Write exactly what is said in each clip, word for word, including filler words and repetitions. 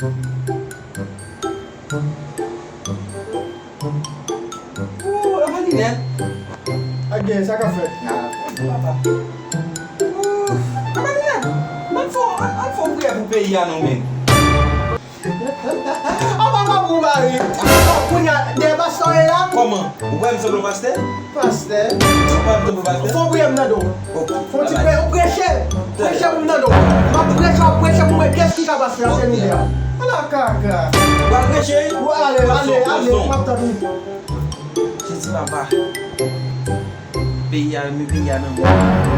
Ooh, Amalinèt. Ak gen, sa k ap fèt? Ah, papa. Ooh, Amalinèt, ann fè, ann fè yon priyè pou peyi a non, men. Apa m ap ou mari. Kounye a, dèyè pastè w ye la? Kòman? Ou kwè m sanble yon pastè? Pastè. Ou kwè m sanble yon pastè? Fò w priye m nan do. Ok. Fò w ti pre-, ou preche. Preche pou m nan do. M ap preche, w ap preche pou mwen. Kiyès ki ka pastè nan sèvis la? Ala kaka. Ou al preche? Ou ale, ale, ale. M ap tann ou. Jezi papa. Peyi a, men peyi a nan men w.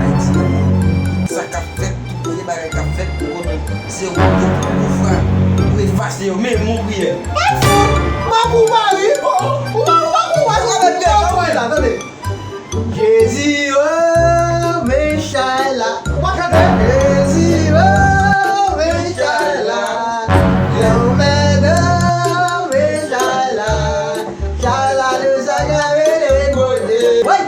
Ayiti nan men w. Sa k ap fèt, tout vye bagay k ap fèt, ou konnen se ou ki gen tout pouvwa pou efase yo. Men, men yon priyè. M ap fout! M ap ou mari! Ou, ou, ou, ou, ou, ou, ou, ou, la, tande. Jezi, oh, men chay la. Ou pa chante? Jezi, oh, men chay la. Lanmèd, oh, men chay la. Chala de sa ka rele kote. Wey!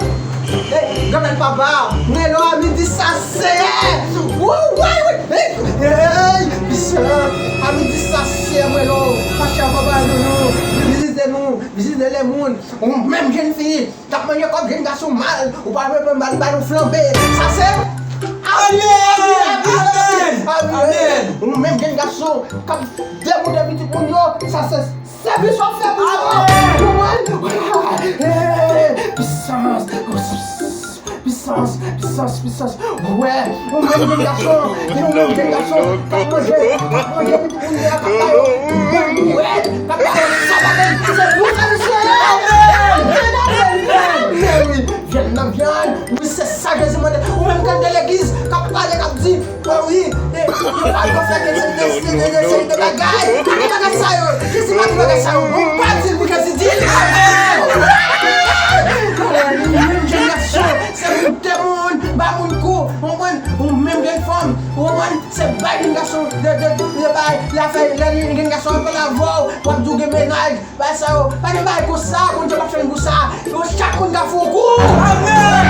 Hey, granmèt papa, mwen lò a midi sa seyè. Wou, wey, wey. Hey, hey, hey, pisans. A midi sa seyè, mwen lò. Pastè papa nou, nou, vizite nou, vizite lè moun. Ou menm jèn fi, k ap manje kòb jèn gason mal, ou pa reponn ba l, ba l yon flanbe. Sa se. Amèn! Amèn! Amèn! Ou menm jèn gason, k ap demoute pitit moun yo, sa se. Sèvis w ap fè pou yo. Amèn. Konprann? Hey, pisans, pisans, pisans, pisans. Wè, ou menm jèn gason, ou menm jèn gason, k ap manje, k ap manje pitit moun yo, k ap ba yo, bwè, k ap ba yo sa bagay, se pou sa misye ye. Amèn, amèn, amèn. Vyann nan vyann, wi, se sa Jezi mande. Ou menm k ap nan legliz, k ap pale, k ap di, oh wi, e, yo pa dwe fè de, de, de, de, de seri de bagay. Pa di bagay sa yo. Jezi pa di bagay sa yo. Ou pa di l pou Jezi di l. Amèn. Ou menm jèn gason, se pou demoun, ba moun kou, ou konprann? Ou menm jèn fanm, ou konprann? Se bay jèn gason de, de, de bay, la fè, lè jèn gason ap pale avè w, w ap di w gen mennaj. Bagay sa yo, pa gen bagay konsa, Bondye p ap fè n konsa. Yo chak moun ka fè yon kou. Amèn!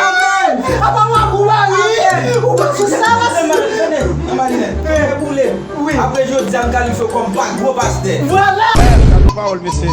Amèn! Apa w ap ou mari? Amèn! Ou pa sou sa, mèsi. Tande, tande, Amalinèt, tande, pou w le. Wi. Apre jodi a, m kalifye w kòm pa gwo pastè. Vwala! Gade pawòl, mesye.